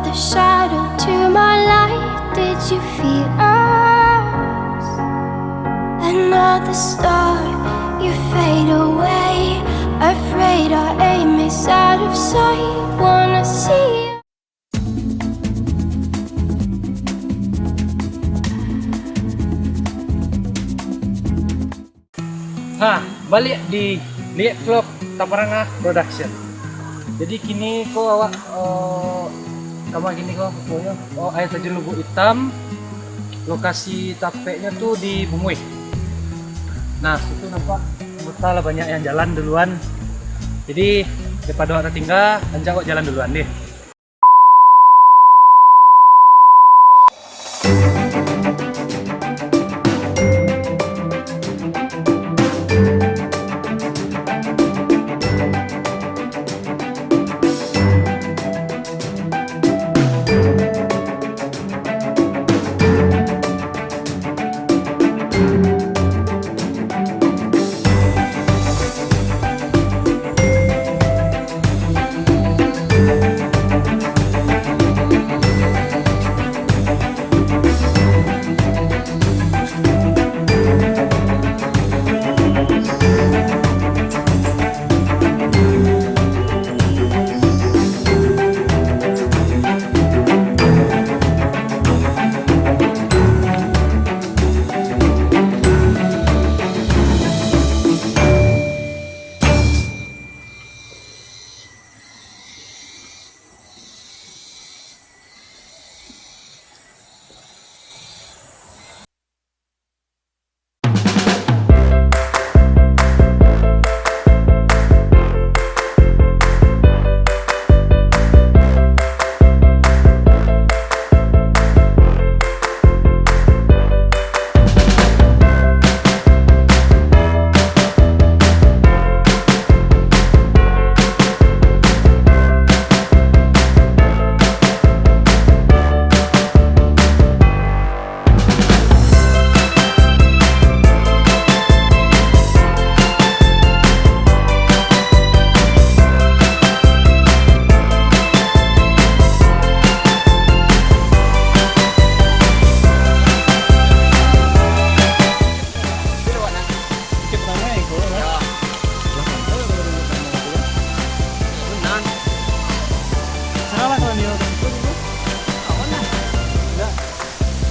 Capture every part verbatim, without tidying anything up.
Shadow to my light, did you feel us? Another star, you fade away. Afraid our aim is out of sight. Wanna see you. Ha, baliak di Liek Vlog Taparangah Production. Jadi kini ko awak, eh, kama kini ko, pokoknyo, oh, Aia Tajun Lubuak Itam. Lokasi tapeknyo tu di Bumuih. Nah, situ nampak anggota lah banyak yang jalan duluan. Jadi, daripado awak tatingga, rancak awak jalan duluan deh.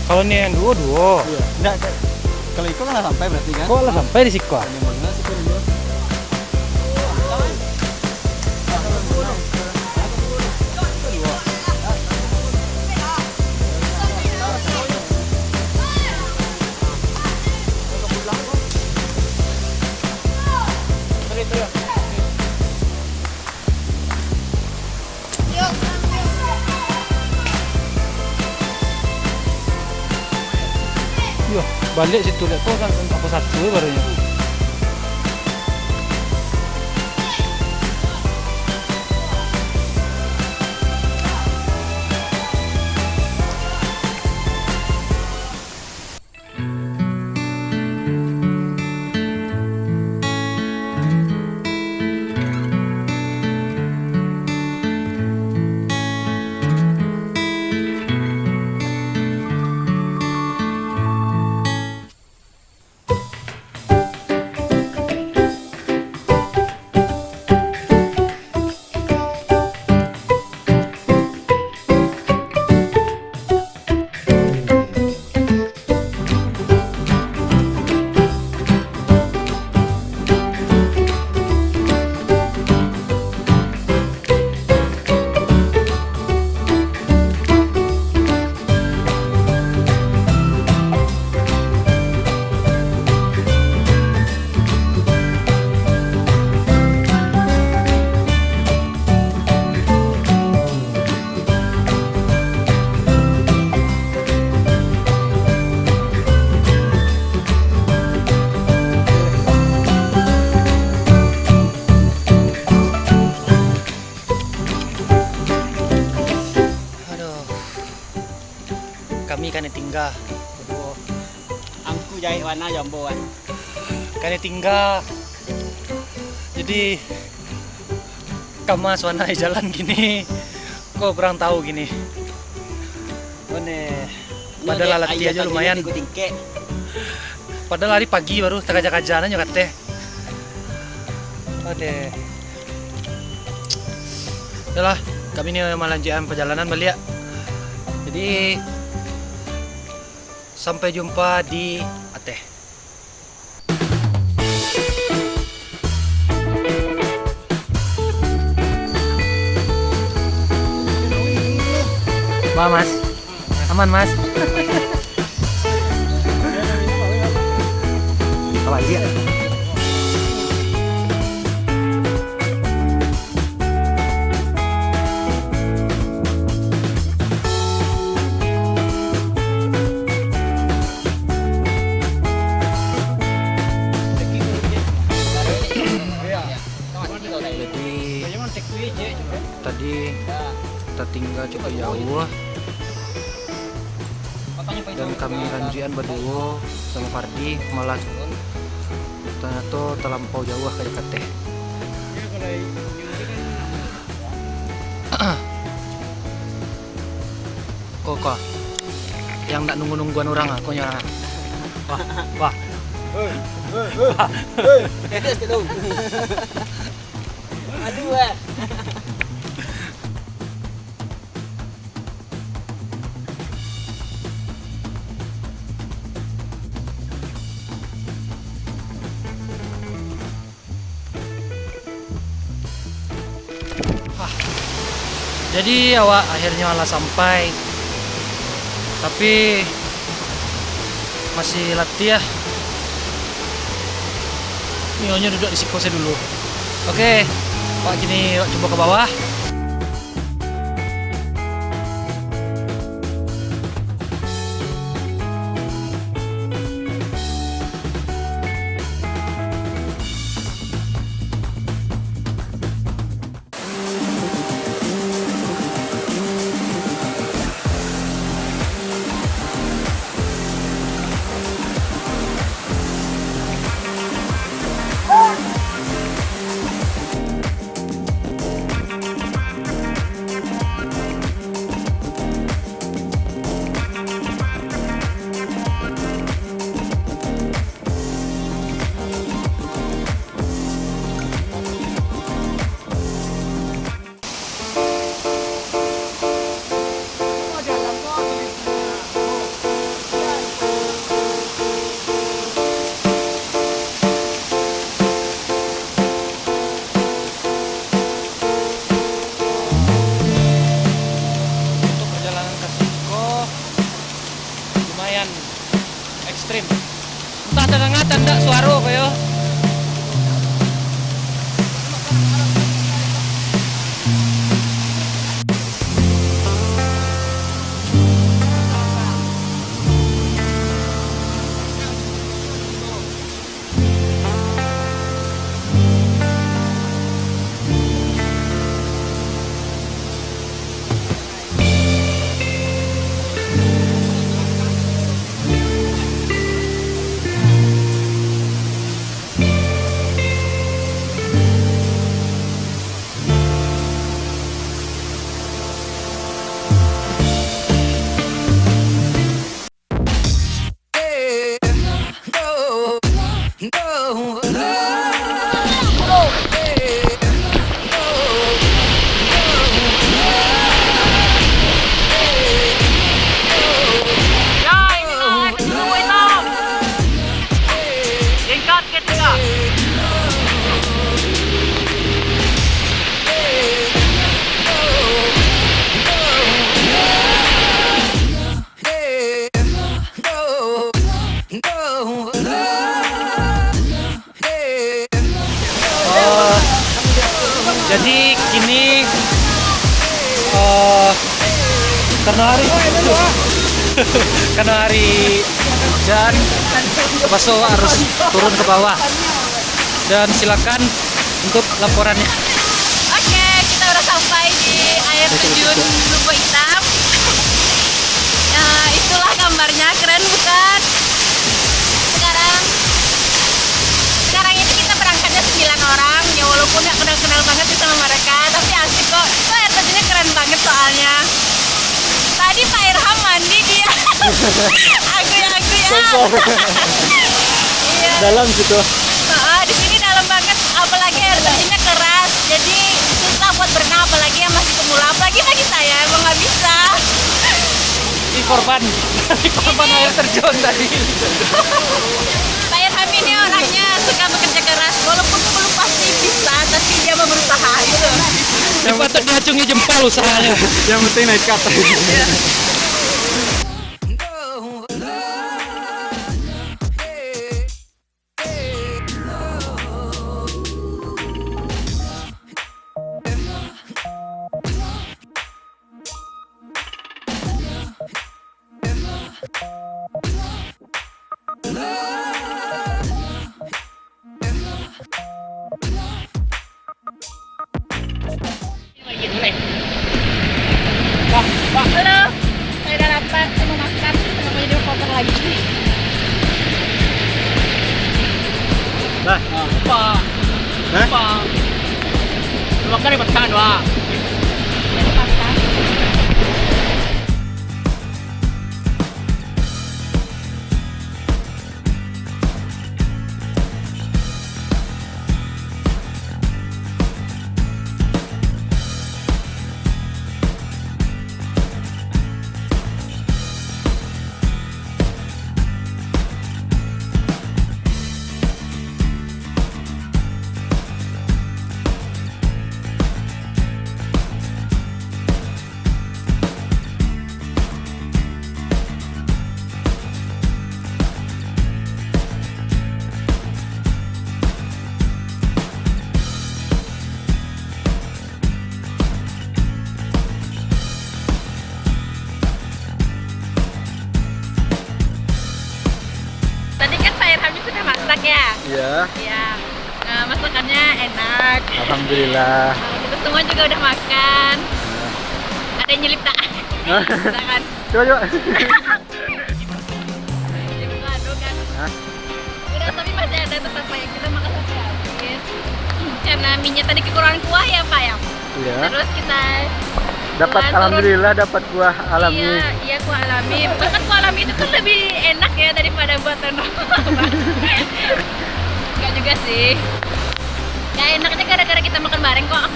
Kalau ni yang duo, duo. Iya. Ndak, kalau iko kan lah sampai berarti kan? Kok lah sampai di siko? Ini mana sih kan dua? Yo, baliak situ, liek ko kan, angka satu barunyo. Aduh. Kami kanai tingga baduo. Angku jaik wana jambo kan. Kanai tingga. Jadi, kama suanai jalan kini. Ko kurang tahu kini. Padahal lah latih aja lumayan. Padahal hari pagi baru takaja-kaja nyo kateh. Oke. Yalah, kami ni malanjutkan pajalanan baliak. Jadi, sampai jumpa di ateh. Wah, Mas. Aman, Mas. Apa dia? Jadi, tadi tatingga cukup jauah. Dan kami lanjuikan baduo samo Fardi, malah tanyato talampau jauah ka Jakateh. Ko, ko. Yang ndak nunggu-nungguan urang, ah, ko nyo urang, ah. Wah, wah. Hei, hei, hei. Aduh, eh. Ah, jadi awak akhirnyo lah sampai, tapi masih latiah. Nyo duduak di siko sajo dulu. Oke, awak kini awak cubo ka bawah. Untuk perjalanan ka siko lumayan ekstrim. Entah tadanga atau ndak suaro ko yo. Ya, inilah Kubu Hitam. Tingkat ketiga. Eh, jadi kini, eh, karena hari, karena hari hujan, terpaksa harus turun ke bawah. Dan silakan untuk laporannya. Oke, kita udah sampai di air terjun Lubuk Hitam. Ya, itulah gambarnya, keren bukan? Sekarang, sekarang ini kita berangkatnya sembilan orang. Ya, walaupun nggak kenal-kenal banget sih sama mereka, tapi asik kok. Itu air terjunnya keren banget soalnya. Tadi Pak Irham mandi Aguy-aguy, ah. Sumpah. Iya. Dalam situ. Heeh, di sini dalam banget, apalagi air terjunnya keras. Jadi susah buat berenang, apalagi yang masih pemula, apalagi bagi saya, emang nggak bisa. Ini korban, ini korban air terjun tadi. Pak Irham ini orangnya suka bekerja keras, walaupun belum pasti bisa, tapi dia mau berusaha gitu. Dia patut diacungi jempol usahanya. Yang penting naik kat. Iya. Halo, saya udah lapar, saya mau makan, saya mau jadi reporter lagi. Nah. Apa? Hah? Apa? Makan di petang doang. Jadi makan. Tadi kan Pak Irham sudah masak ya? Iya. Iya. Nah, masakannya enak. Alhamdulillah. Nah, kita semua juga udah makan. Nah. Ada yang nyelip tak? Hah? Silakan. Coba, coba. Jadi, aduh, kan. Hah? Udah, tapi masih ada tetap yang kita makan sampai habis. Karena mie-nya tadi kekurangan kuah ya, Pak, ya? Iya. Terus kita dapat, turun. Alhamdulillah, dapat kuah alami. Iya, iya, kuah alami. Bahkan kuah alami itu kan lebih enak ya daripada buatan rumah, Pak. Enggak juga sih. Ya, enaknya gara-gara kita makan bareng kok.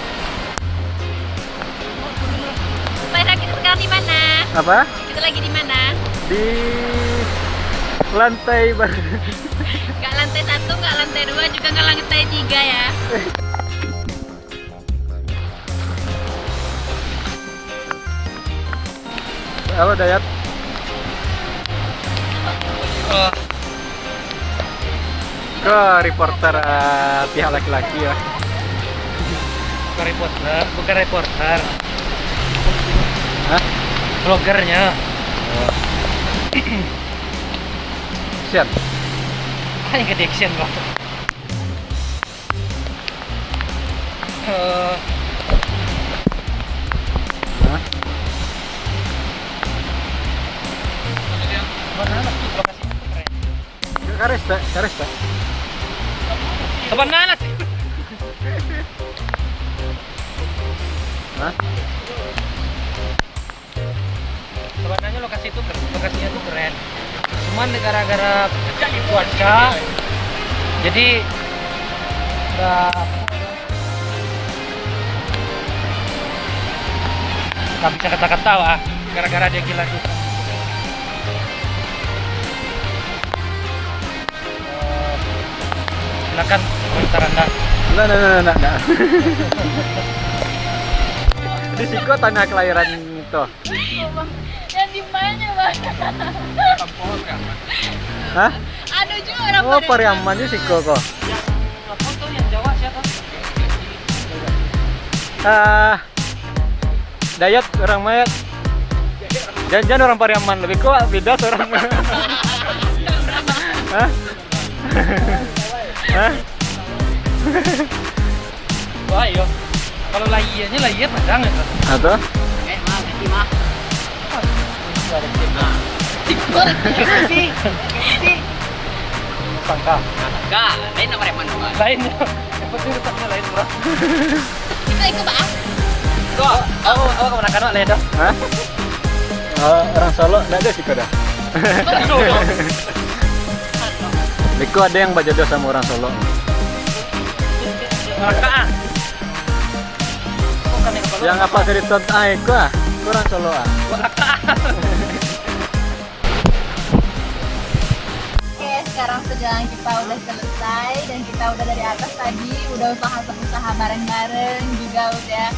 Pak Irham, kita sekarang di mana? Apa? Kita lagi di mana? Di lantai ber- Nggak lantai satu, nggak lantai dua, juga nggak lantai tiga ya. Halo, Dayat. Oh. Kok reporter, eh, pihak laki-laki ya? Bukan reporter, bukan reporter. Hah? Vlogernya. Oh. Action. Apa yang ke action, Bang? Eh. Hah? Mana lah, lokasi itu keren. Kares tak? Kares tak? Sabanana sih. Hah? Sebenarnya lokasi itu ker-, lokasinya tuh keren. Cuman gara-gara cuaca, jadi nggak, nggak bisa kata-kata lah, gara-gara dia gila tuh. Eh, silakan, komentar Anda. Nah, nah, nah, nah, nah. Di siko tanah kelahiran itu. Yang di mana, Bang? Hah? Ada juga orang. Oh, Pariaman. Pariaman di siko kok. Yang foto yang Jawa siapa? Ah, Dayat orang Mayat. Jangan-jangan orang Pariaman, lebih kuat beda orang. Hah? Hah? Wah, iyo. Kalau lahirnya lahir Padang itu. Atau? Eh, mah, ganti mah. Nah, tidur sih. Sih. Sangka. Nah, sangka. Lain nama Reman, Bang. Lain. Yang penting letaknya lain, bro. Itu, itu, Bang. Tuh. Oh, oh, oh, keponakan, Bang, lain dah. Hah? Oh, orang Solok ndak ada siko dah. Beko ado yang bajodoh samo urang Solok. Yang apo cerito, ah, iko ah, urang Solok ah. Oke, sekarang perjalanan kita udah selesai dan kita udah dari atas tadi, udah usaha-usaha bareng-bareng, juga udah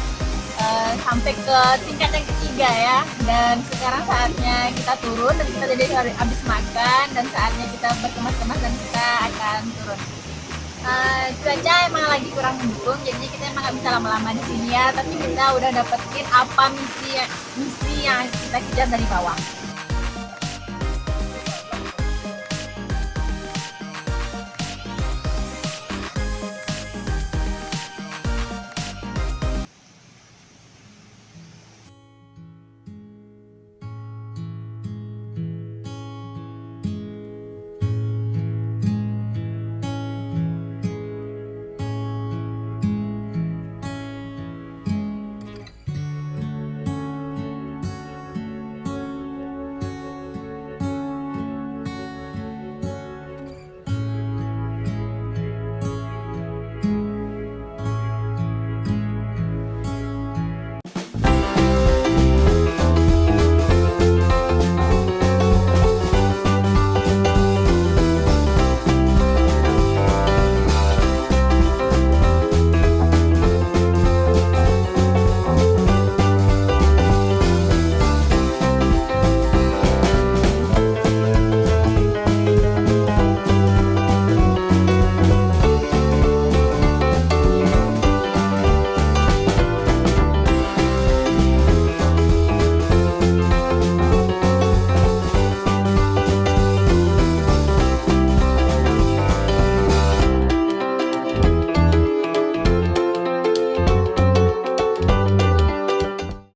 eh, sampai ke tingkat yang ketiga ya. Dan sekarang saatnya kita turun dan kita jadi habis makan dan saatnya kita berkemas-kemas dan kita akan turun. Eh, cuaca emang lagi kurang mendukung, jadi kita emang nggak bisa lama-lama di sini ya. Tapi kita udah dapetin apa misi misi yang kita kejar dari bawah.